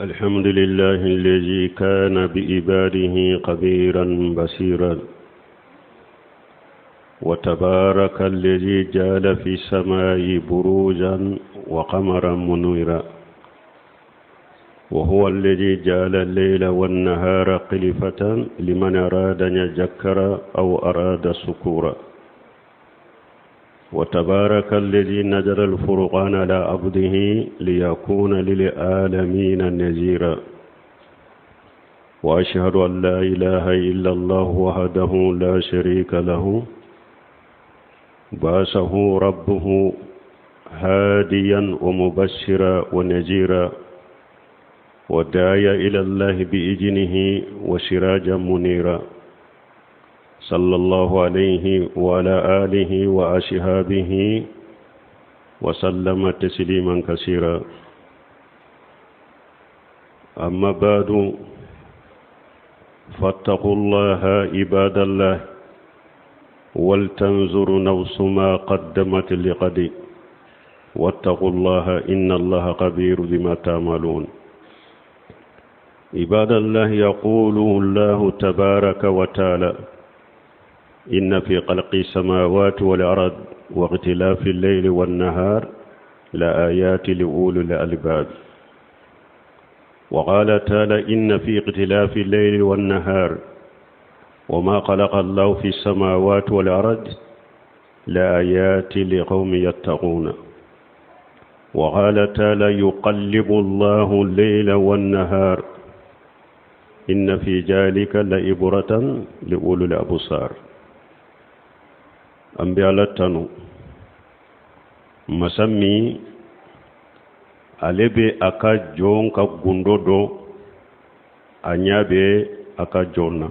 الحمد لله الذي كان بعباده خبيرا بصيرا وتبارك الذي جعل في السماء بروجا وقمرا منيرا وهو الذي جعل الليل والنهار خلفة لمن أراد أن يذكر أو أراد سكورا وتبارك الذي نزل الفرقان على عبده ليكون للعالمين نذيرا وأشهد أن لا إله إلا الله وحده لا شريك له بعثه ربه هاديا ومبشرا ونذيرا وداعيا إلى الله بإذنه وسراجا منيرا صلى الله عليه وعلى آله وأصحابه وسلم تسليما كثيرا أما بعد فاتقوا الله عباد الله ولتنظر نفس ما قدمت لغد واتقوا الله إن الله خبير بما تعملون عباد الله يقول الله تبارك وتعالى إن في خلق السماوات والأرض واختلاف الليل والنهار لآيات لأولي الألباب وقال تعالى إن في اختلاف الليل والنهار وما خلق الله في السماوات والأرض لآيات لقوم يتقون وقال تعالى يقلب الله الليل والنهار إن في ذلك لعبرة لأولي الأبصار an bɛ ala tanu masa min ale bɛ a ka jɔn ka gundo dɔn a ɲɛ bɛ a ka jɔn na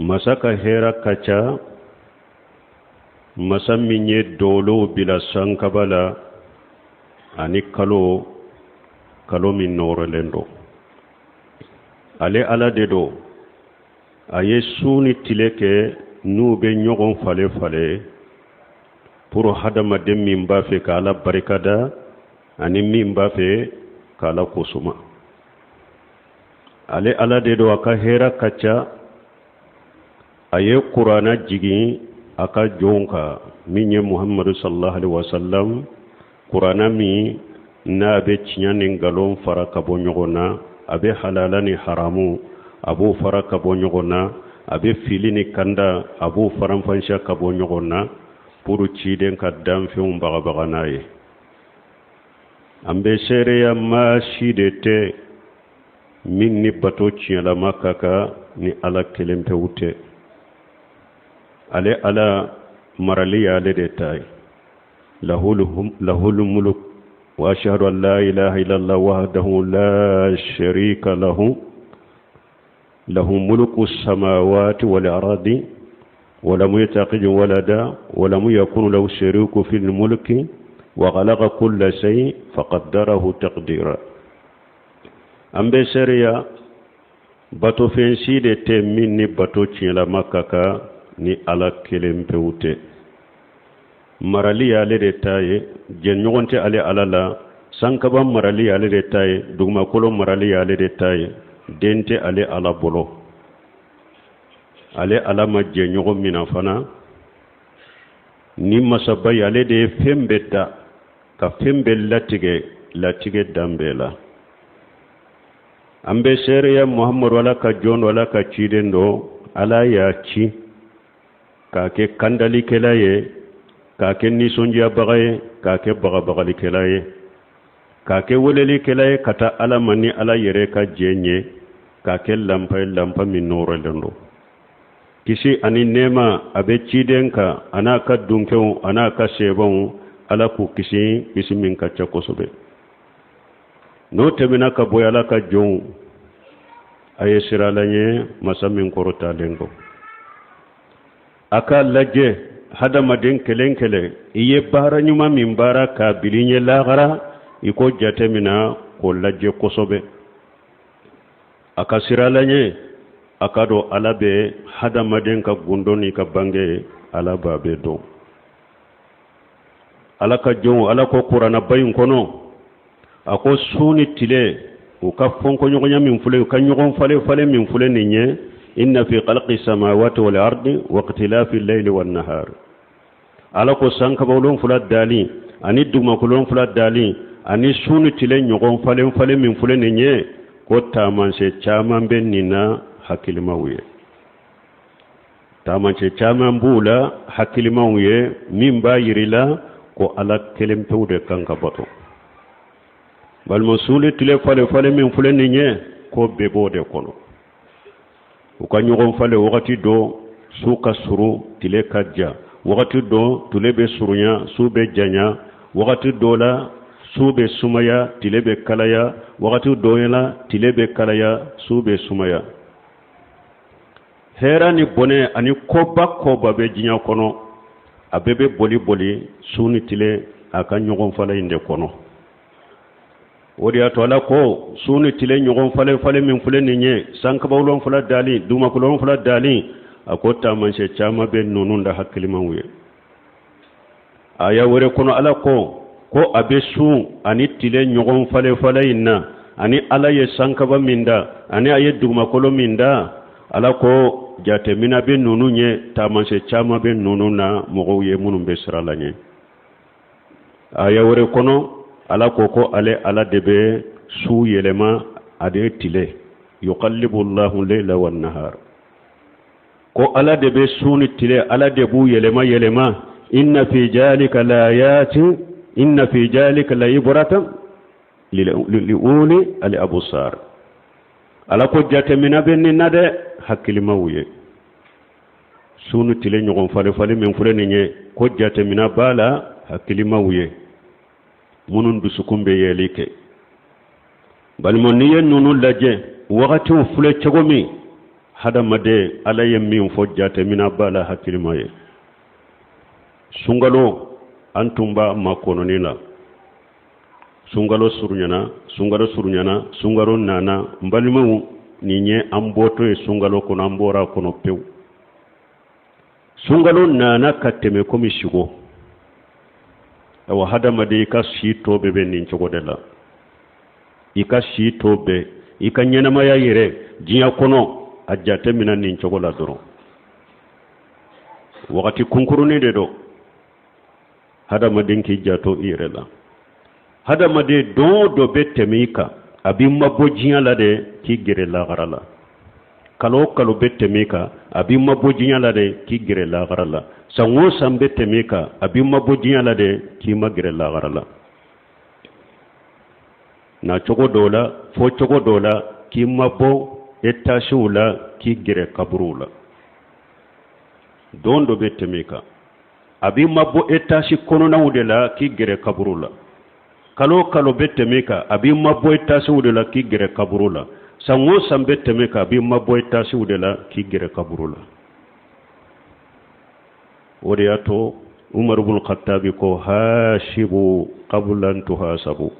masa ka hɛra ka ca masa min ye dolow bila sankaba la ani kalo kalo min nɔɔrɔlen don ale ala de don a ye su ni tile kɛ n'u bɛ ɲɔgɔn falen falen pour hadamaden min b'a fɛ ka ala barikada ani min b'a fɛ ka ala kosuma ale ala de don a ka hɛra ka ca a ye kurana jigin a ka jɔn kan min ye muhammadu sallallahu alaihi wasallam kurana min n'a bɛ tiɲɛ ni nkalon fara ka bɔ ɲɔgɔn na a bɛ halala ni haramu a b'o fara ka bɔ ɲɔgɔn na a bɛ fili ni kanda a b'o faranfasiya ka bɔ ɲɔgɔn na pour ciden ka danfɛnw bagabaga n'a ye an bɛ seereya maa si de tɛ min ni bato tiɲɛlama ka kan ni ala kelen pewu tɛ ale ala marali y'ale de ta ye lahul muluk wa ashhadu an la ilaha illallah wahdahu la sharika lahu lahu mulku samawati wal ardi ولم يتخذ ولدا ولم يكن له شريك في الملك وخلق كل شيء فقدره تقديرا an bɛ seereya batofɛn si de tɛ min ni bato tiɲɛlama ka kan ni ala kelen pewu tɛ marali y'ale de ta ye jɛɲɔgɔn tɛ ale ala la sankaba marali y'ale de ta ye dugumakolo marali y'ale de ta ye den tɛ ale ala bolo ale ala ma jɛɲɔgɔn mina fana ni masaba ye ale de ye fɛn bɛɛ da ka fɛn bɛɛ latigɛ latigɛ dan bɛɛ la an bɛ seereya muhamadu ala ka jɔn don ala ka ciden don ala y'a ci k'a kɛ kandalikɛla ye k'a kɛ nisɔndiyabaga ye k'a kɛ bagabagalikɛla ye k'a kɛ welelikɛla ye ka taa ala ma ni ala yɛrɛ ka jɛn ye k'a kɛ lanpa ye lanpa min nɔɔrɔlen don kisi ani nɛɛma a bɛ ciden kan a n'a ka dunkew a n'a ka sebaw ala k'u kisi kisi min ka ca kosɛbɛ n'o tɛmɛna ka bɔ ala ka jɔnw a ye siran ala ɲɛ masa min kɔrɔtalen don a k'a lajɛ hadamaden kelen kelen i ye baara ɲuman min baara k'a bil'i ɲɛ lahara i k'o jatemina k'o lajɛ kosɛbɛ a ka siran ala ɲɛ a k'a dɔn ala bɛ hadamaden ka gundo n'i ka bange ala b'a bɛɛ dɔn ala ka jɔnw ala ko kuranaba in kɔnɔ A ko su ni tile u ka fɔnkɔɲɔgɔnya min filɛ, u ka ɲɔgɔn falen falen min filɛ nin ye, inna fi khalqi samawati wal ardi wa ikhtilafi layli wan nahar. Ala ko sankaba wolonfila dali ani dugumakolo wolonfila dali ani su ni tile ɲɔgɔn falen falen min filɛ nin ye, ko taamasiyɛn caman bɛ nin na hakilimaw ye. Taamasiyɛn caman b'u la hakilimaw ye min b'a yir'i la ko Ala kelen pewu de kan ka bato. Balima, su ni tile falen falen min filɛ nin ye, ko bɛɛ b'o de kɔnɔ. U ka ɲɔgɔn falen wagati dɔ su ka surun, tile ka jan. Wagati dɔ tile bɛ surunya, su bɛ janya. Wagati dɔ la su bɛ sumaya, tile bɛ kalaya. Wagati dɔ la tile bɛ kalaya, su bɛ sumaya. Hɛrɛ ni bɔnɛ ani koba koba bɛ diɲɛ kɔnɔ, a bɛɛ bɛ boli boli su ni tile a ka ɲɔgɔn falen in de kɔnɔ. O de y'a to Ala ko su ni tile ɲɔgɔn falen falen min filɛ nin ye, sankaba wolonfila dali, dugumakolo wolonfila dali, a ko taamasiyɛn caman bɛ ninnu da hakilimaw ye. Aya wɛrɛ kɔnɔ, Ala ko ko a bɛ su ani tile ɲɔgɔn falen falen in na, ani Ala ye sankaba min da ani a ye dugumakolo min da, Ala ko jateminɛ bɛ ninnu ye, taamasiyɛn caman bɛ ninnu na mɔgɔw ye minnu bɛ siran Ala ɲɛ. Aya wɛrɛ kɔnɔ, Ala ko ko ale Ala de bɛ su yɛlɛma ani tile, yuqallibu llahu layla wan nahar, ko Ala de bɛ su ni tile, Ala de b'u yɛlɛma yɛlɛma. Inna fi jalika laayati, inna fi jalika la ibratan li uli al absar. Ala ko jateminɛ bɛ nin na dɛ hakilimaw ye. Su ni tile ɲɔgɔn falen falen min filɛ nin ye, ko jateminɛ b'a la hakilimaw ye minnu dusukun bɛ yeli kɛ. Balima, n'i ye ninnu lajɛ, wagatiw filɛ cogo min, hadamaden, Ala ye min fɔ, jateminɛ b'a la hakilima ye. Sunkalo, an tun b'a makɔnɔni la. Sunkalo surunyana, sunkalo surunyana, sunkalo nana. N balimaw, nin ye an bɔtɔ ye sunkalo kɔnɔ, an bɔra a kɔnɔ pewu. Sunkalo nana ka tɛmɛ komi sugo. Awa, hadamaden, i ka si tɔ bɛɛ bɛ nin cogo de la. I ka si tɔ bɛɛ, i ka ɲɛnamaya yɛrɛ diɲɛ kɔnɔ, a jate minɛ nin cogo la dɔrɔn. Wagati kunkurunin de don. Hadamaden k'i janto i yɛrɛ la. Hadamaden, don o don bɛ tɛmɛ i kan, a b'i mabɔ diɲɛ la de k'i gɛrɛ lahara la. Kalo o kalo bɛ tɛmɛ i kan, a b'i mabɔ diɲɛ la de k'i gɛrɛ lahara la. San o san bɛ tɛmɛ i kan, a b'i mabɔ diɲɛ la de k'i magɛrɛ lahara la. Na cogo dɔw la, fɔ cogo dɔw la, k'i mabɔ etasiw la k'i gɛrɛ kaburuw la. Don dɔ bɛ tɛmɛ i kan, a b'i mabɔ etasi kɔnɔnaw de la k'i gɛrɛ kaburu la. Kalo o kalo bɛ tɛmɛ i kan, a b'i mabɔ etasiw de la k'i gɛrɛ kaburu la. San o san bɛ tɛmɛ i kan, a b'i mabɔ etasiw de la k'i gɛrɛ kaburu la. O de y'a to Umaru bun Khattabi ko hasibu qabla an tuhasabu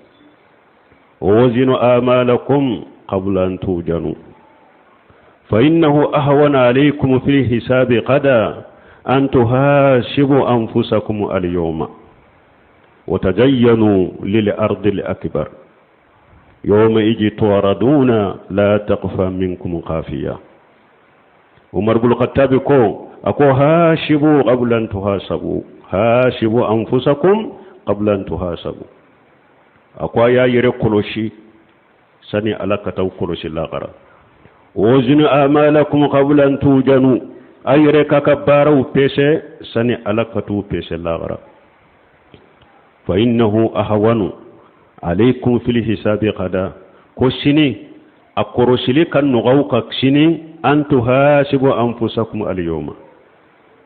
wazinu amalakum qabla an tujanu fa innahu ahwana alaykum fi hisabi qada an tuhasibu anfusakum al-yawma wa tajayyanu lil ardi al-akbar yawma iji turaduna la taqfa minkum khafiya. Umar bin Khattabi ko, a ko hasibu qabla an tuhasabu, hasibu anfusakum qabla an tuhasabu. A ko a y'a yɛrɛ kɔlɔsi sani Ala ka t'aw kɔlɔsi lahara. Wazinu amalakum qabla an tujanu, a yɛrɛ k'a ka baaraw pese sani Ala ka t'u pese lahara. Fa innahu ahwanu alaykum fil hisabi qada, ko sini a kɔrɔsili ka nɔgɔ aw kan sini, an tuhasibu anfusakum al-yawma,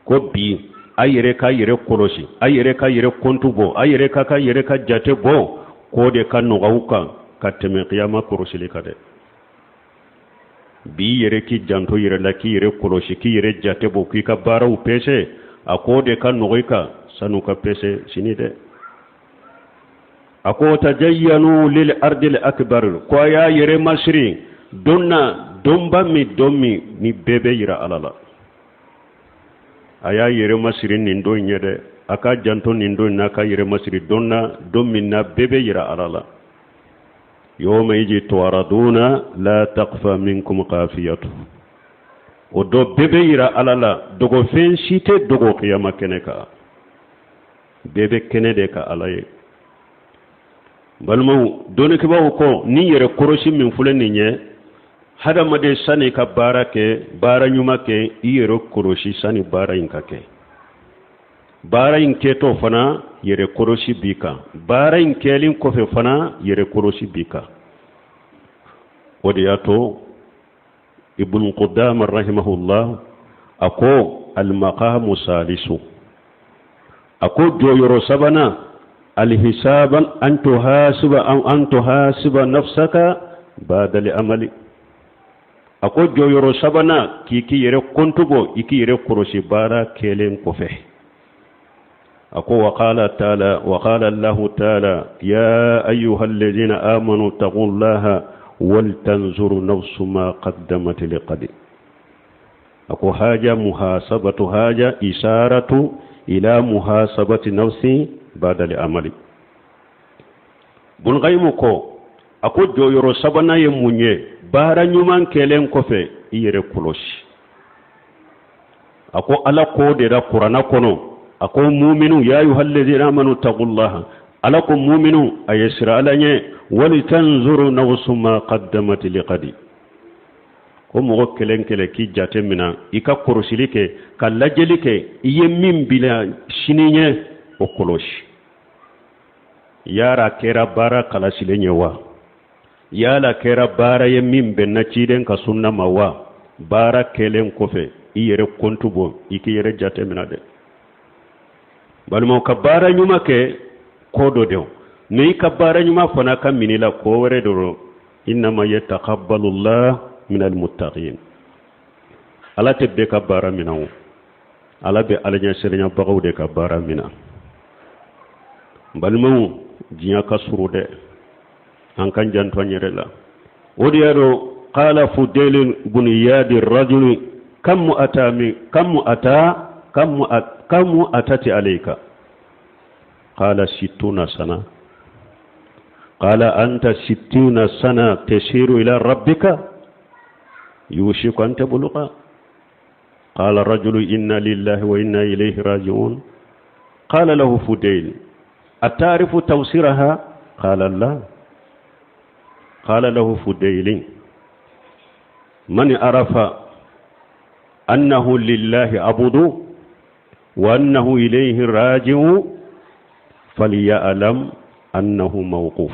ko bi a yɛrɛ ka yɛrɛ kɔlɔsi, a yɛrɛ ka yɛrɛ kɔntu bɔ, a yɛrɛ ka ka yɛrɛ ka jate bɔ, k'o de ka nɔgɔ aw kan ka tɛmɛ kiyama kɔrɔsili kan dɛ. Bi yɛrɛ k'i janto yɛrɛ la, k'i yɛrɛ kɔlɔsi, k'i yɛrɛ jate bɔ, k'i ka baaraw pese, a k'o de ka nɔgɔ i kan san'u ka pese sini dɛ. A ko tajayyanu lil ardil akbar, ko a y'a yɛrɛ masiri don na, donba min, don min ni bɛɛ bɛ yira Ala la. A y'a yɛrɛ masiri nin don ɲɛ dɛ. A k'a janto nin don na, k'a yɛrɛ masiri don na, don min na bɛɛ bɛ yira Ala la. Yawma iji tuaraduna la takfa minkum khafiyatu. O don bɛɛ bɛ yira Ala la, dogofɛn si tɛ dogo kiyama kɛnɛ kan. Bɛɛ bɛ kɛnɛ de kan Ala ye. Balimaw, dɔnnikɛbaaw ko ni yɛrɛ kɔrɔsi min filɛ nin ye, hadamaden sani ka baara kɛ, baara ɲuman kɛ, i yɛrɛ kɔrɔsi sani baara in ka kɛ. Baara in kɛtɔ fana yɛrɛ kɔrɔsi b'i kan, baara in kɛlen kɔfɛ fana yɛrɛ kɔrɔsi b'i kan. O de y'a to Ibn Qudama rahimahullah a ko almaqamu salisu, a ko jɔyɔrɔ sabanan, alhisaban an tuhasiba an tuhasiba nafsaka ba'da amali. A ko jɔyɔrɔ sabanan k'i k'i yɛrɛ kɔntu bɔ, i k'i yɛrɛ kɔlɔsi baara kɛlen kɔfɛ. A ko wa qala taala wa qala Allahu taala ya ayyuha alladhina amanu taqullaha wal tanzur nafsu ma qaddamat liqad. A ko haja muhasabatu haja isharatu ila muhasabati nafsi ba'da al-amali. Bun Qayyim ko a ko jɔyɔrɔ sabanan ye mun ye? Baara ɲuman kɛlen kɔfɛ, i yɛrɛ kɔlɔsi. A ko Ala ko de la kuranna kɔnɔ, a ko muminu ya ayyuhallazina amanu taqullaha, Ala ko muminu a ye siran Ala ɲɛ, walitanzuru nafsu ma qaddamat liqadi. Ko mɔgɔ kelen kelen k'i jate mina, i ka kɔlɔsili kɛ, ka lajɛli kɛ, i ye min bila sini ɲɛ, o kɔlɔsi. Yala kɛra baara kalasilen ye wa? Yala kɛra baara ye min bɛnna ciden ka sunna ma wa? Baara kɛlen kɔfɛ, i yɛrɛ kɔntu bɔ, i k'i yɛrɛ jate mina dɛ. Balimaw, ka baara ɲuman kɛ ko dɔ de, mais i ka baara ɲuman fana ka minɛ la ko wɛrɛ de rɔ. Innama yataqabbalullah minal muttaqin. Ala tɛ bɛɛ ka baara minɛ o, Ala bɛ Ala ɲɛsiranyabagaw de ka baara minɛ. Balimaw, diɲɛ ka surun dɛ, an kan janto an yɛrɛ la. O de y'a dɔn qala Fudayl bun Iyadi rajuli kam ata min kam ata kam kam atati alayka qala sittuna sana qala anta sittuna sana tasiru ila rabbika yushiku an tabluga qala rajulu inna lillahi wa inna ilayhi raji'un qala lahu Fudayl atarifu tawsiraha qala la qala lahu Fudayl man arafa annahu lillahi abudu wa annahu ilayhi raji'u falya'lam annahu mawquf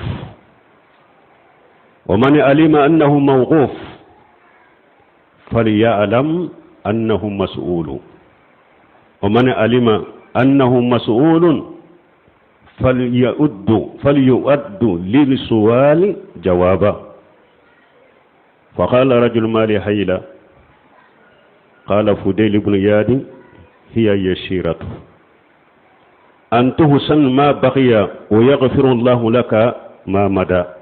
wa man alima annahu mawquf falya'lam annahu mas'ulu wa man alima annahu mas'ulun falyu'addu lil-su'ali jawaba. Faqala rajul ma li hayla qala Fudayl ibn Iyad hiya yasiratu an tuhsan ma baqiya wa yaghfiru Allahu laka ma mada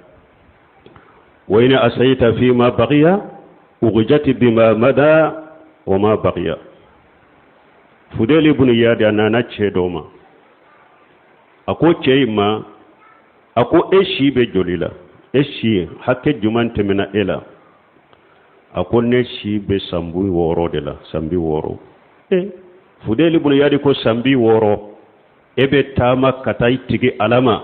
wa in asayta fi ma baqiya ughjat bima mada wa ma baqiya. Fudayl ibn Iyad a nana cɛ dɔ ma, a ko cɛ in ma, a ko e si bɛ joli la? E si hakɛ jumɛn tɛmɛna e la? A ko ne si bɛ san 60 de la, san 60. E Fudayl ibn Iyad ko san 60 e bɛ taama ka taa i tigi Ala ma?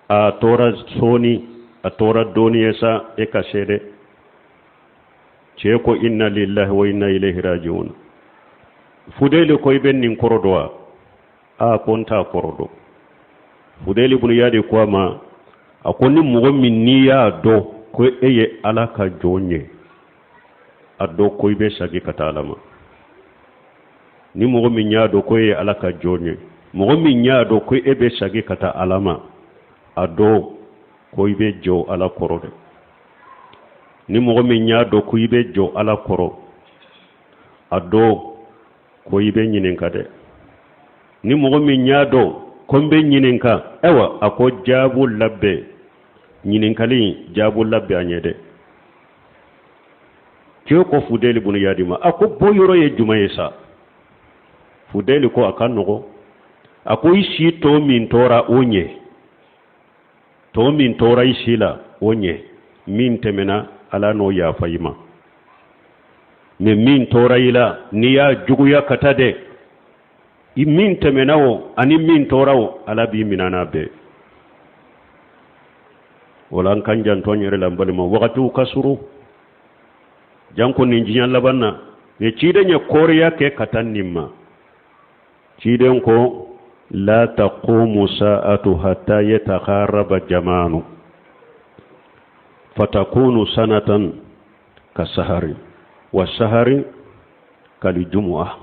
A tora sɔɔni, a tora dɔɔni ye sa, e ka se dɛ. Cɛ ko inna lillahi wa inna ilayhi raji'un. Fudayl ko i bɛ nin kɔrɔ dɔn wa? A ko n t'a kɔrɔ dɔn. Fudayl ibn Iyad ko a ma, a ko ni mɔgɔ min n'i y'a dɔn ko e ye Ala ka jɔn ye, a dɔn ko i bɛ segin ka taa Ala ma. Ni mɔgɔ min y'a dɔn ko e ye Ala ka jɔn ye, mɔgɔ min y'a dɔn ko e bɛ segin ka taa Ala ma, a dɔn ko i bɛ jɔ Ala kɔrɔ dɛ. Ni mɔgɔ min y'a dɔn ko i bɛ jɔ Ala kɔrɔ, a dɔn ko i bɛ ɲininka dɛ. Ni mɔgɔ min y'a dɔn ko n bɛ ɲininka, ayiwa, a ko jaabu labɛn, ɲininkali jaabu labɛn a ɲɛ dɛ. Cɛ ko Fudayl ibn Iyad ma, a ko bɔ yɔrɔ ye jumɛn ye sa? Fudayl ko a ka nɔgɔ, a ko i si tɔ min tora o ɲɛ. Tɔ min tora i si la, o ɲɛ. Min tɛmɛna, Ala n'o yafa i ma. Mais min tora i la, n'i y'a juguya ka taa dɛ, i min tɛmɛna o ani min tora o, Ala b'i minɛ n'a bɛɛ. O la an k'an janto an yɛrɛ la, n balima, wagatiw ka surun janko nin diɲɛ laban na. Nin ciden ye kɔriya kɛ ka taa nin ma. Ciden ko la taqumu sa'atu hatta yataqarraba jamanu fatakunu sanatan ka sahari wa sahari kalijumu'a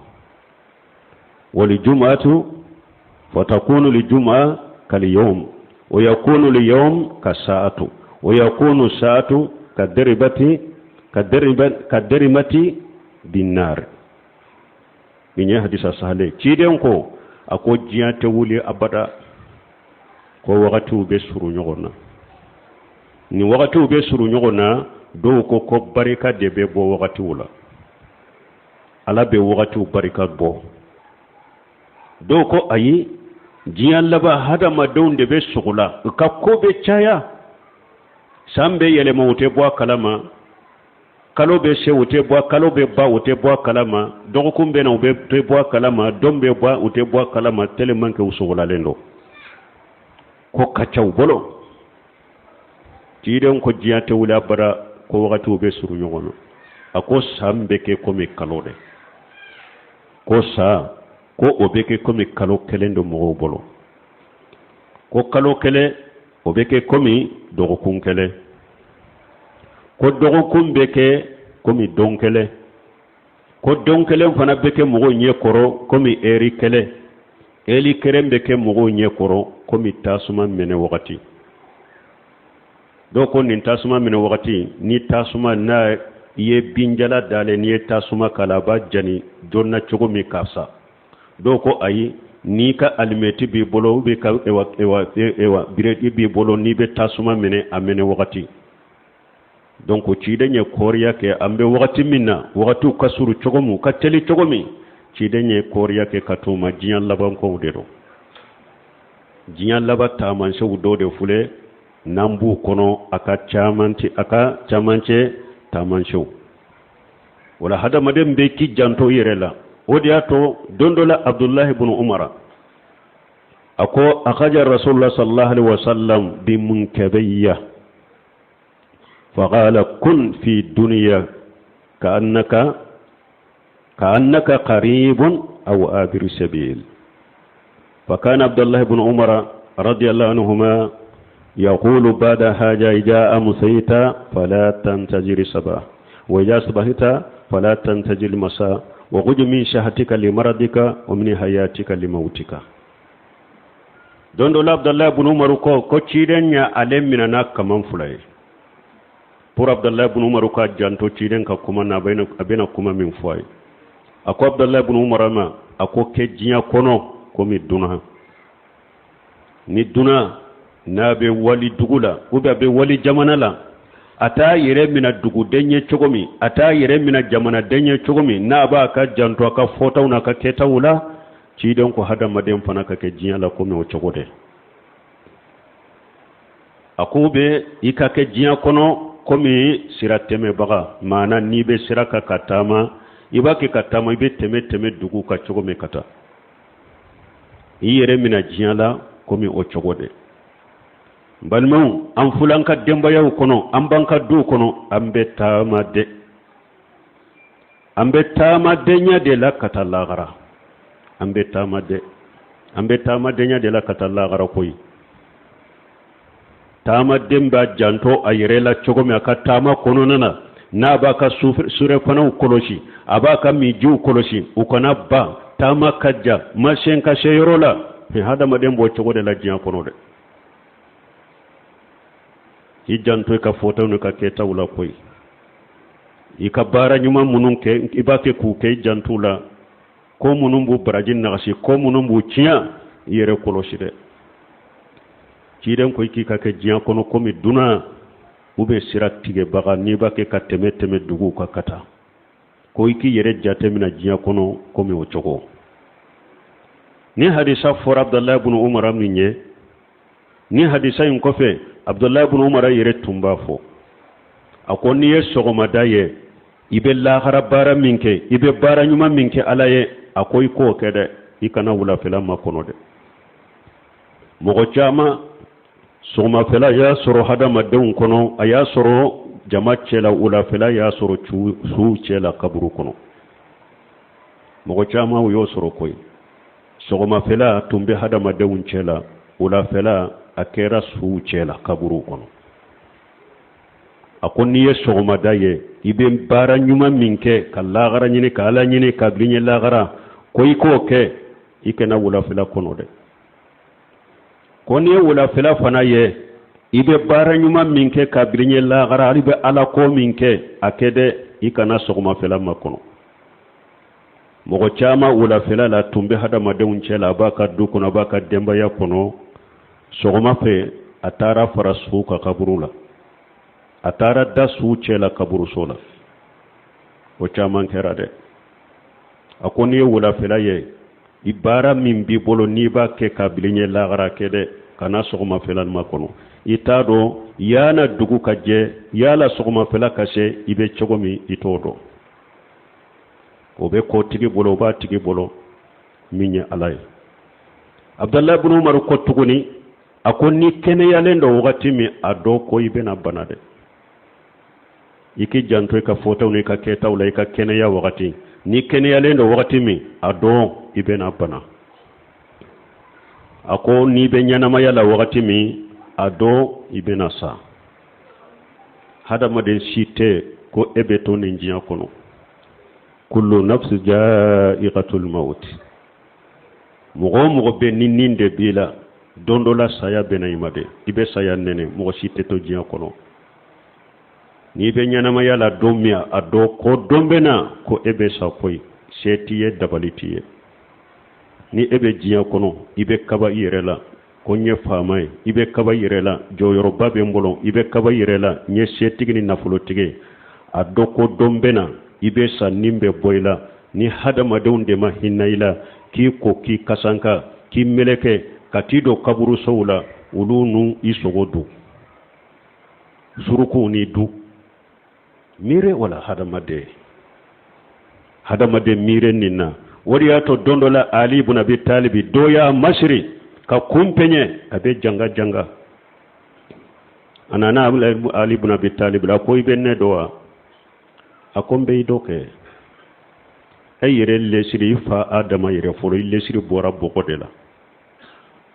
walijumu'atu fatakunu lijumu'a kaliyawm wa yakunu liyawm ka sa'atu wa yakunu sa'atu ka daribati ka darimati binnar. Nin ye hadisa sahale. Ciden ko, a ko diɲɛ tɛ wuli abada ko wagatiw bɛ surun ɲɔgɔn na. Nin wagatiw bɛ surun ɲɔgɔn na, dɔw ko ko barika de bɛ bɔ wagatiw la, Ala bɛ wagatiw barika bɔ. Dɔw ko ayi, diɲɛ laban hadamadenw de bɛ sogo la, u ka ko bɛ caya, san bɛ yɛlɛma u tɛ bɔ a kalama, kalo bɛ se u tɛ bɔ, kalo bɛ ban u tɛ bɔ a kalama, dɔgɔkun bɛ na u bɛ tɛ bɔ a kalama, don bɛ bɔ u tɛ bɔ a kalama, tellement que u sogolalen don, ko ka ca u bolo. Ciden ko diɲɛ tɛ wuli abada ko wagatiw bɛ surun ɲɔgɔn na. A ko san bɛ kɛ komi kalo de, ko san ko o bɛ kɛ komi kalo kelen don mɔgɔw bolo, ko kalo kelen o bɛ kɛ komi dɔgɔkun kelen, ko dɔgɔkun bɛ kɛ komi don kelen, ko don kelen fana bɛ kɛ mɔgɔw ɲɛ kɔrɔ komi ɛri kelen, ɛri kelen bɛ kɛ mɔgɔw ɲɛ kɔrɔ komi tasuma mɛnɛ wagati. Dɔw ko nin tasuma mɛnɛ wagati, ni tasuma n'a ye binjala dalen, n'i ye tasuma k'a la, a b'a jani joona cogo min ka sa. Dɔw ko ayi, n'i ka alimɛti b'i bolo ou bien ka ewa ewa ewa biredi b'i bolo, n'i bɛ tasuma minɛ a mɛnɛ wagati. Donc ciden ye kɔriya kɛ an bɛ wagati min na, wagatiw ka surun cogo min, u ka teli cogo min, ciden ye kɔriya kɛ ka t'o ma. Diɲɛ labankow de don, diɲɛ laban taamasiyɛnw dɔw de filɛ n'an b'u kɔnɔ, a ka caman a ka camancɛ taamasiyɛnw. Wala hadamaden bɛ k'i janto i yɛrɛ la. O de y'a to don dɔ la, Abdulahi ibn Umara a ko akaja Rasulullah sallallahu alaihi wasallam bi munkabayya faqala kun fi dunya ka'annaka qaribun aw abiru sabil. فكان عبد الله بن عمر رضي الله عنهما يقول بعد حاجة إذا أمسيت فلا تنتظر الصباح، وإذا أصبحت فلا تنتظر المساء، وخذ من صحتك لمرضك ومن حياتك لموتك. Don dɔ la, Abdallah ibn Umar ko ko ciden ya ale minɛ n'a kaman fila ye pour Abdallah ibn Umar ka janto ciden ka kuma na, a bɛna kuma min fɔ a ye. A ko Abdallah ibn Umar ma, a ko kɛ diɲɛ kɔnɔ komi dunan. Ni dunan n'a bɛ wali dugu la ou bien a bɛ wali jamana la, a t'a yɛrɛ minɛ duguden ye cogo min, a t'a yɛrɛ minɛ jamanaden ye cogo min, n'a b'a ka janto a ka fɔtaw n'a ka kɛtaw la, ciden ko hadamaden fana ka kɛ diɲɛ la komi o cogo de. A ko bɛ i ka kɛ diɲɛ kɔnɔ komi sira tɛmɛbaga, maana n'i bɛ sira kan ka taama, i b'a kɛ ka taama, i bɛ tɛmɛ tɛmɛ dugu kan cogo min ka taa, i yɛrɛ minɛ diɲɛ la komi o cogo de. N balimaw, an filɛ an ka denbayaw kɔnɔ, an b'an ka duw kɔnɔ, an bɛ taama de, an bɛ taamadenya de la ka taa lagara. An bɛ taama de, an bɛ taamadenya de la ka taa lagara koyi. Taamaden b'a janto a yɛrɛ la cogo min a ka taama kɔnɔna na, n'a b'a ka surɛfanaw kɔlɔsi, a b'a ka mijiw kɔlɔsi, u kana ban, taama ka jan, masiyɛn ka se yɔrɔ la, hadamaden b'o cogo de la diɲɛ kɔnɔ dɛ. I janto i ka fɔtaw n'i ka kɛtaw la koyi. I ka baara ɲuman minnu kɛ, i b'a kɛ k'u kɛ, i janto la. Ko minnu b'u baraji nagasi, ko minnu b'u tiɲɛ, i yɛrɛ kɔlɔsi dɛ. Ciden ko i k'i ka kɛ diɲɛ kɔnɔ komi dunan u bɛ sira tigɛbaga, n'i b'a kɛ ka tɛmɛ tɛmɛ duguw kan ka taa, ko i k'i yɛrɛ jateminɛ diɲɛ kɔnɔ komi o cogo. Ni hadisa fɔra Abdalahi ibn Umar min ye, ni hadisa in kɔfɛ, Abudulayi bun Umar yɛrɛ tun b'a fɔ, a ko n'i ye sɔgɔmada ye, i bɛ lahara baara min kɛ, i bɛ baara ɲuman min kɛ Ala ye, a ko i k'o kɛ dɛ, i kana wulafɛla makɔnɔ dɛ. Mɔgɔ caman sɔgɔmafɛla y'a sɔrɔ hadamadenw kɔnɔ, a y'a sɔrɔ jama cɛla, wulafɛla y'a sɔrɔ suw cɛla kaburu kɔnɔ. Mɔgɔ caman u y'o sɔrɔ koyi. Sɔgɔmafɛla tun bɛ hadamadenw cɛla, wulafɛla a kɛra suw cɛla kaburu kɔnɔ. A ko n'i ye sɔgɔmada ye, i bɛ baara ɲuman min kɛ ka lahara ɲini, ka Ala ɲini ka bil'i ɲɛ lahara, ko i k'o kɛ, i kana wulafɛla kɔnɔ dɛ. Ko n'i ye wulafɛla fana ye, i bɛ baara ɲuman min kɛ ka bil'i ɲɛ lahara, hali bɛ Ala ko min kɛ, a kɛ dɛ, i kana sɔgɔmafɛla makɔnɔ. Mɔgɔ caman wulafɛla la tun bɛ hadamadenw cɛ la, a b'a ka du kɔnɔ, a b'a ka denbaya kɔnɔ. Sɔgɔma fɛ, a taara fara suw kan kaburu la, a taara da suw cɛ la kaburuso la. O caman kɛra dɛ. A ko n'i ye wulafɛla ye, i baara min b'i bolo n'i b'a kɛ ka bil'i ɲɛ lahara, kɛ dɛ, kana sɔgɔmafɛla makɔnɔ. I t'a dɔn yana dugu ka jɛ, yala sɔgɔmafɛla ka se, i bɛ cogo min i t'o dɔn. O bɛ ko tigi bolo, o b'a tigi bolo min ye Ala ye. Abudalayi bun Umaru ko tuguni, a ko ni kɛnɛyalen don wagati min, a dɔn ko i bɛna bana dɛ. I k'i janto i ka fɔtaw n'i ka kɛtaw la i ka kɛnɛya wagati. Ni kɛnɛyalen don wagati min, a dɔn i bɛna bana. A ko n'i bɛ ɲɛnamaya la wagati min, a dɔn i bɛna sa. Hadamaden si tɛ ko e bɛ to nin diɲɛ kɔnɔ. Kullu nafsi ja'iqatul maut. Mɔgɔ o mɔgɔ bɛ ni nin de b'i la, don dɔ la saya bɛ na i ma dɛ. I bɛ saya nɛnɛ, mɔgɔ si tɛ to diɲɛ kɔnɔ. N'i bɛ ɲɛnamaya la don min, a dɔn ko don bɛ na ko e bɛ sa koyi. Se t'i ye, dabali t'i ye. Ni e bɛ diɲɛ kɔnɔ, i bɛ kaba i yɛrɛ la ko n ye faama ye, i bɛ kaba i yɛrɛ la jɔyɔrɔba bɛ n bolo, i bɛ kaba i yɛrɛ la n ye setigi ni nafolotigi ye, a dɔn ko don bɛ na i bɛ sa, nin bɛ bɔ i la. Ni hadamadenw de ma hinɛ i la k'i ko, k'i kasanka, k'i meleke ka t'i don kaburusow la, olu n'u i sogo dun, surukuw n'i dun. Miiri wala hadamaden, hadamaden miiri nin na. O de y'a to don dɔ la, Ali ibn Abi Talibi dɔ y'a masiri ka kun peɲɛ, a bɛ janga janga. A nana Ali ibn Abi Talibi la ko i bɛ ne dɔn wa? A ko n bɛ i dɔn kɛ. E yɛrɛ lesiri, i fa Adama yɛrɛ fɔlɔ, i lesiri bɔra bɔgɔ de la.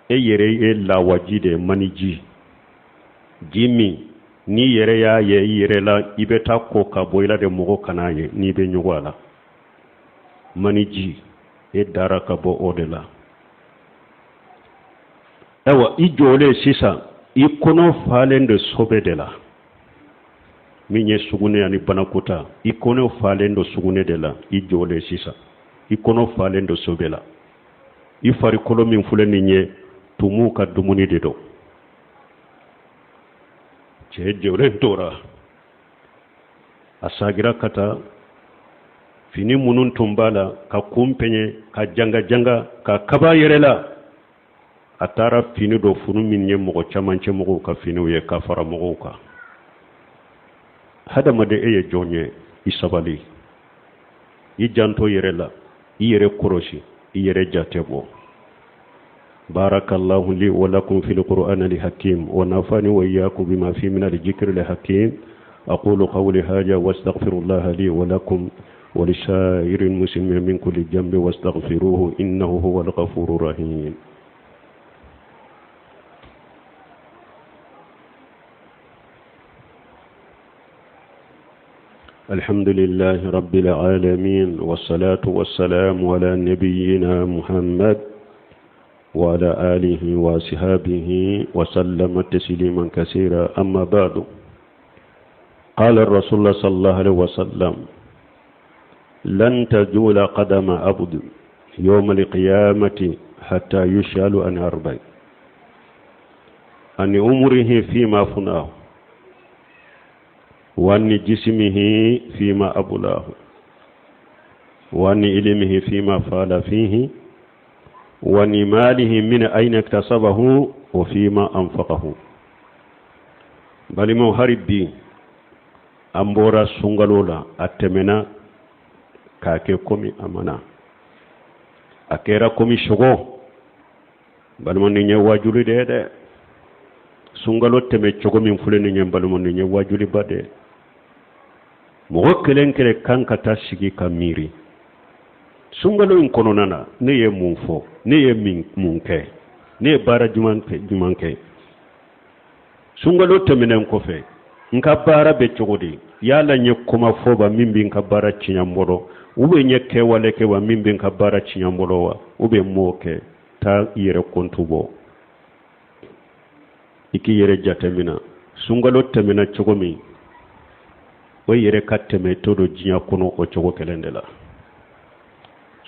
E yɛrɛ ye lawaji de ye, maniji ji min n'i yɛrɛ y'a ye i yɛrɛ la, i bɛ taa ko ka bɔ i la de, mɔgɔ kan'a ye n'i bɛ ɲɔgɔn a la. Maniji, e dara ka bɔ o de la. Ayiwa, i jɔlen sisan, i kɔnɔ falen de sobe de la, min ye sugunɛ ani banakɔtaa. I kɔnɔ falen don sugunɛ de la. I jɔlen sisan, i kɔnɔ falen don sobe la. I farikolo min filɛ nin ye, tumuw ka dumuni de don. Cɛ jɔlen tora, a sagira ka taa fini minnu tun b'a la ka kun peɲɛ, ka janga janga, ka kaba yɛrɛ la. A taara fini dɔ funu min ye mɔgɔ caman cɛ mɔgɔw ka finiw ye ka fara mɔgɔw kan. Hadamaden, e ye jɔn ye? I sabali, i janto yɛrɛ la, i yɛrɛ kɔrɔsi, i yɛrɛ jate bɔ. Barakallahu li wa lakum fil qur'ani al hakim wa nafani wa iyyakum bima fi min al dhikri al hakim. Aqulu qawli hadha wa astaghfirullaha li wa lakum wa lisa'iril muslimin min kulli dhanbin wastaghfiruhu innahu huwal ghafurur rahim. الحمد لله رب العالمين، والصلاة والسلام على نبينا محمد وعلى آله وصحابه وسلم تسليما كثيرا. أما بعد، قال الرسول صلى الله عليه وسلم: لن تزول قدم عبد يوم القيامة حتى يسأل عن أربع: عن عمره فيما فناه، وعن جسمه فيما أبلاه، وعن علمه فيما فعل فيه، وعن ماله من أين اكتسبه وفيما أنفقه. Balimaw, hari bi an bɔra sunkalo la, a tɛmɛna k'a kɛ komi a ma na, a kɛra komi sogo. Balima, nin ye wajuli de ye dɛ. Sunkalo tɛmɛ cogo min filɛ nin ye, balima, nin ye wajuliba de ye. Mɔgɔ kelen kelen kan ka taa sigi ka miiri sunkalo in kɔnɔna na, ne ye mun fɔ, ne ye mun kɛ, ne ye baara jumɛn kɛ? Sunkalo tɛmɛnen kɔfɛ, n ka baara bɛ cogo di? Yala n ye kuma fɔ ba min bɛ n ka baara tiɲɛ n bolo, ou bien n ye kɛwale kɛ wa min bɛ n ka baara tiɲɛ n bolo wa, ou bien n m'o kɛ? Taa i yɛrɛ kɔntu bɔ, i k'i yɛrɛ jateminɛ. Sunkalo tɛmɛna cogo min, o yɛrɛ ka tɛmɛ to don diɲɛ kɔnɔ o cogo kelen de la.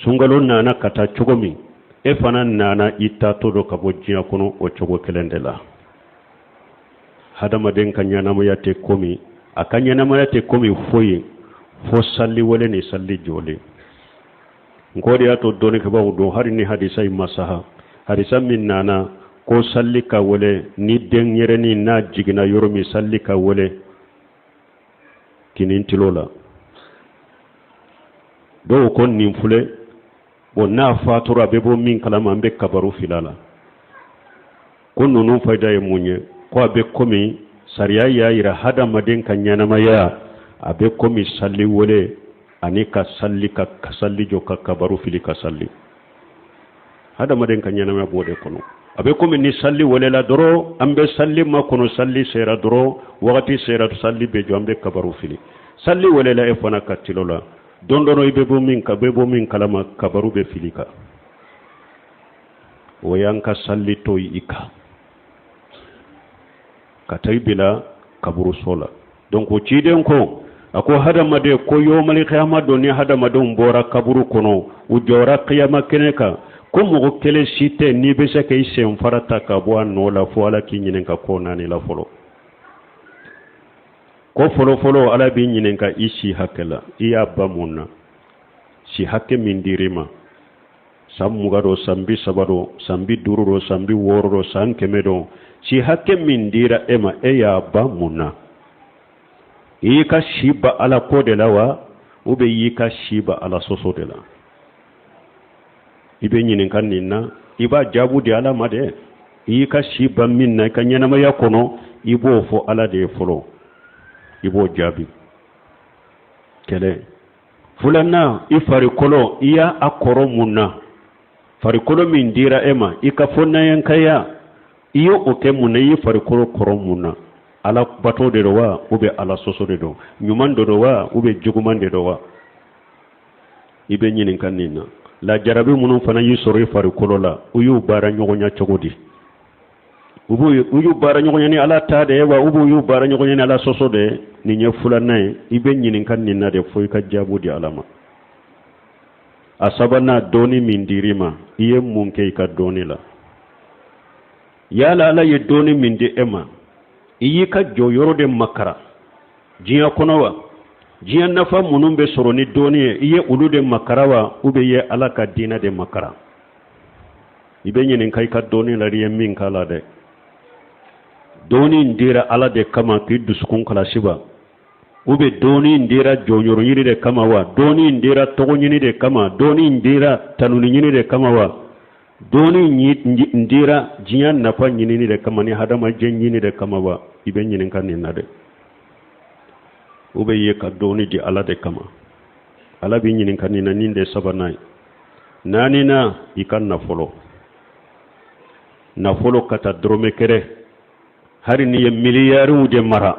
Sunkalo nana ka taa cogo min, e fana nana i taatɔ don ka bɔ diɲɛ kɔnɔ o cogo kelen de la. Hadamaden ka ɲɛnamaya tɛ komi a ka ɲɛnamaya tɛ komi foyi fo sali wele ni sali jɔlen. Nko de y'a to dɔnnikɛbaaw don, hali ni hadisa in ma saha, hadisa min nana ko sali ka wele ni denyɛrɛnin n'a jiginna yɔrɔ min, sali ka wele kinin tilo la, dɔw ko nin filɛ bon, n'a fatura a bɛ bɔ min kalama, an bɛ kabaru fila la. Ko ninnu fayida ye mun ye? Ko a bɛ komi sariya y'a yira hadamaden ka ɲɛnamaya a bɛ komi sali wele ani ka sali, ka sali jɔ, ka kabaru fili ka sali. Hadamaden ka ɲɛnamaya b'o de kɔnɔ. A bɛ komi ni sali welela dɔrɔn, an bɛ sali makɔnɔ, sali sera dɔrɔn, wagati sera, sali bɛ jɔ, an bɛ kabaru fili. Sali welela e fana ka tilo la, don dɔ i bɛ bɔ min ka bɛ bɔ min kalama, kabaru bɛ fili kan. O y'an ka sali to i kan ka taa i bila kaburuso la. Donc o ciden ko, a ko hadamaden ko yomali kiyama don, ni hadamadenw bɔra kaburu kɔnɔ, u jɔra kiyama kɛnɛ kan, ko mɔgɔ kelen si tɛ n'i bɛ se ka i sen fara ta ka bɔ a nɔ la fo Ala k'i ɲininka ko naani la fɔlɔ. Ko fɔlɔfɔlɔ, Ala b'i ɲininka i si hakɛ la, i y'a ba mun na, si hakɛ min dir'i ma, san 20 don, san 30 don, san 50 don, san 60 don, san 100 don, si hakɛ min dira e ma, e y'a ba mun na? I y'i ka si ba Ala ko de la wa, ou bien i y'i ka si ba Ala sɔsɔ de la? I bɛ ɲininka nin na, i b'a jaabu di Ala ma dɛ. I y'i ka si ba min na i ka ɲɛnamaya kɔnɔ, i b'o fɔ Ala de ye fɔlɔ, i b'o jaabi. Kelen filanan, i farikolo, i y'a a kɔrɔ mun na? Farikolo min dira e ma, i ka fɔnayankaya, i ye o kɛ mun na? I ye farikolo kɔrɔ mun na? Ala bato de don wa, ou bien Ala sɔsɔ de don? Ɲuman de don wa, ou bien juguman de don wa? I bɛ ɲininka nin na. Lajarabi minnu fana y'i sɔrɔ i farikolo la, u y'u baara ɲɔgɔnya cogo di? U y'u baara ɲɔgɔnya ni Ala ta de ye wa, u y'u baara ɲɔgɔnya ni Ala sɔsɔ de ye? Nin ye filanan ye. I bɛ ɲininka nin na de fo i ka jaabu di Ala ma. A sabanan, dɔɔni min dir'i ma, i ye mun kɛ i ka dɔɔni la? Yala Ala ye dɔɔni min di e ma, i y'i ka jɔyɔrɔ de makara diɲɛ kɔnɔ wa? Diɲɛ nafa minnu bɛ sɔrɔ ni dɔɔni ye, i ye olu de makara wa, ou bien i ye Ala ka diinɛ de makara? I bɛ ɲininka i ka dɔɔni la, i ye min k'a la dɛ. Dɔɔni in dira Ala de kama k'i dusukun kalasi wa, ou bien dɔɔni in dira jɔyɔrɔ ɲini de kama wa? Dɔɔni in dira tɔgɔ ɲini de kama? Dɔɔni in dira tanuni ɲini de kama wa? Dɔɔni in dira diɲɛ nafa ɲinini de kama ni hadamaden ɲini de kama wa? I bɛ ɲininka nin na dɛ. Ou bien i ye ka dɔɔni di Ala de kama? Ala b'i ɲininka nin na. Nin de sabanan ye. Naaninan, i ka nafolo. Nafolo ka taa dɔrɔmɛ kelen, hali n'i ye miliyariw de mara,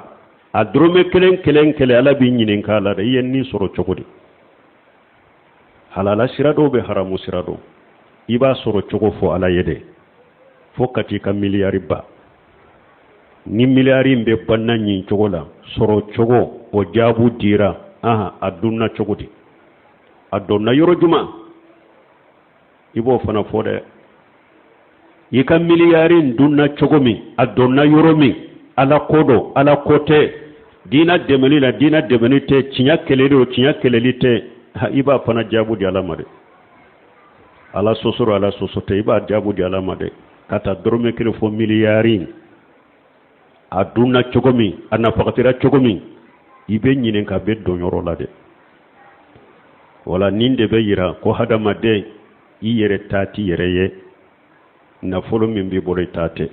a dɔrɔmɛ kelen kelen kelen, Ala b'i ɲininka a la dɛ. I ye nin sɔrɔ cogo di? Halala sira dɔw bɛ, haramu sira dɔw, i b'a sɔrɔ cogo fɔ Ala ye dɛ. Fo ka t'i ka miliyari ba ni miliyari in bɛ banna ɲin cogo la, sɔrɔ cogo o jaabu dira, ahan, a dunna cogo di, a donna yɔrɔ jumɛn, i b'o fana fɔ dɛ. I ka miliyari in dunna cogo min, a donna yɔrɔ min, Ala ko don, Ala ko tɛ, diina dɛmɛni la, diina dɛmɛni tɛ, tiɲɛ kɛlɛli o, tiɲɛ kɛlɛli tɛ, i b'a fana jaabu di Ala ma dɛ. Ala sɔsɔ, Ala sɔsɔ tɛ, i b'a jaabu di Ala ma dɛ. Ka taa dɔrɔmɛ kelen fo miliyari. A dunna cogo min, a nafagatira cogo min, i bɛ ɲininka a bɛɛ donyɔrɔ la dɛ. Wala nin de bɛ yira ko hadamaden i yɛrɛ ta t'i yɛrɛ ye. Nafolo min b'i bolo, i ta tɛ.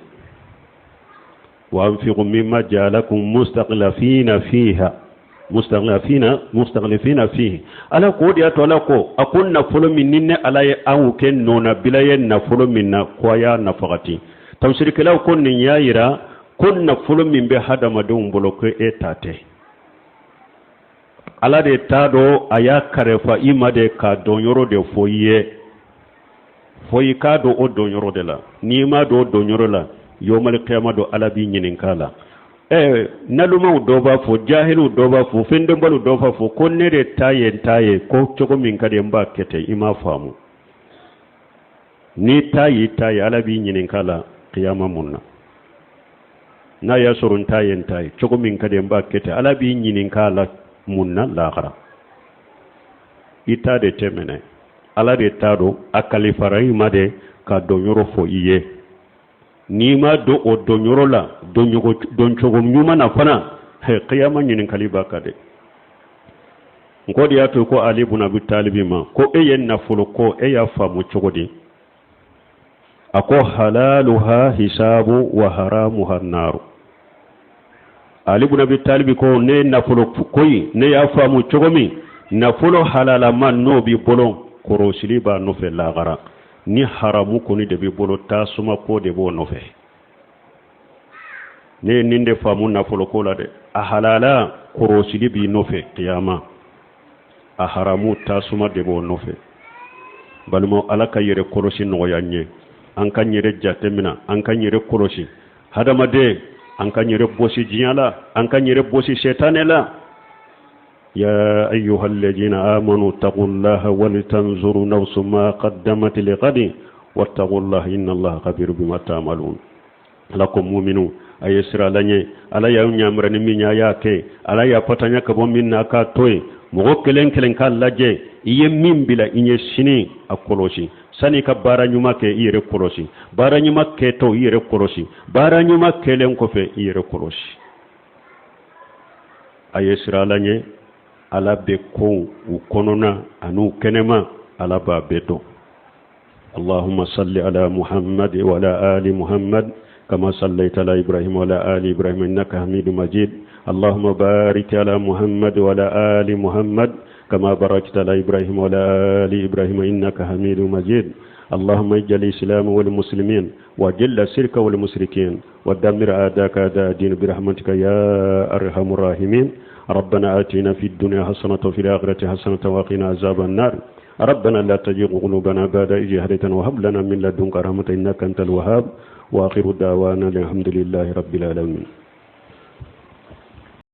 Wa anfiqu mimma ja'alakum mustakhlifina fiha, mustakhlifina, mustakhlifina fihi. Ala ko, o de y'a to Ala ko, a ko nafolo min ni ne Ala ye aw kɛ nɔnabila ye nafolo min na, ko a y'a nafagati. Tafsirikɛlaw ko nin y'a yira ko nafolo min bɛ hadamadenw bolo, ko e ta tɛ, Ala de ta don. A y'a karifa i ma de ka donyɔrɔ de fɔ i ye, fo i k'a don o donyɔrɔ de la. N'i ma don o donyɔrɔ la, yomali kiyama don, Ala b'i ɲininka la. Nalumaw dɔ b'a fɔ, jahiliw dɔ b'a fɔ, fɛndɔnbaliw dɔ b'a fɔ ko ne de ta ye n ta ye, ko cogo min ka di n b'a kɛ ten. I m'a faamu. N'i ta y'i ta ye, Ala b'i ɲininka la kiyama mun na? N'a y'a sɔrɔ n ta ye n ta ye, cogo min ka di n b'a kɛ ten, Ala b'i ɲininka la mun na lahara? I ta de tɛ minɛ, Ala de ta don. A kalifara i ma de ka donyɔrɔ fɔ i ye. N'i ma don o donyɔrɔ la doncogo ɲuman na fana, kiyama ɲininkali b'a kan dɛ. N ko de y'a to ko Ali bun Abi Talibi ma ko e ye nafolo ko, e y'a faamu cogo di? A ko halaluha hisabu wa haramuha naru. Ali bun Abi Talibi ko ne nafolo ko in, ne y'a faamu cogo min, nafolo halalama n'o b'i bolo, korosili b'a nɔfɛ lahara. Ni haramu kɔni de b'i bolo, tasuma ko de b'o nɔfɛ. Ne ye nin de faamu nafolo ko la dɛ. A halala, korosili b'i nɔfɛ kiyama. A haramu, tasuma de b'o nɔfɛ. Balimaw, Ala ka yɛrɛ kɔlɔsi nɔgɔya n ye. An ka yɛrɛ jate mina, an ka yɛrɛ kɔlɔsi. Hadamaden, an ka yɛrɛ bɔsi diɲɛ la, an ka yɛrɛ bɔsi sɛtanɛ la. يا أيها الذين آمنوا اتقوا الله ولتنظر نفس ما قدمت لغد واتقوا الله إن الله خبير بما تعملون. Ala ko muminu, a ye siran Ala ɲɛ. Ala y'aw ɲamura ni min ye, a y'a kɛ. Ala y'a patanya ka bɔ min na, a k'a to yen. Mɔgɔ kelen kelen k'a lajɛ, i ye min bila i ɲɛ sini, a kɔlɔsi. Sani i ka baara ɲuman kɛ, i yɛrɛ kɔlɔsi. Baara ɲuman kɛtɔ, i yɛrɛ kɔlɔsi. Baara ɲuman kɛlen kɔfɛ, i yɛrɛ kɔlɔsi. A ye siran Ala ɲɛ. Ala bɛ kow u kɔnɔna an'u kɛnɛma, Ala b'a bɛɛ dɔn. اللهم صل على محمد وعلى آل محمد كما صليت على إبراهيم وعلى آل إبراهيم إنك حميد مجيد. اللهم بارك على محمد وعلى آل محمد كما باركت على إبراهيم وعلى آل إبراهيم إنك حميد مجيد. اللهم اجعل الإسلام والمسلمين، وأذل الشرك والمشركين، ودمر أعداءك أعداء الدين برحمتك يا أرحم الراحمين. ربنا آتنا في الدنيا حسنة وفي الآخرة حسنة وقنا عذاب النار. ربنا لا تزغ قلوبنا بعد إذ هديتنا وهب لنا من لدنك رحمة إنك أنت الوهاب. وآخر دعوانا الحمد لله رب العالمين.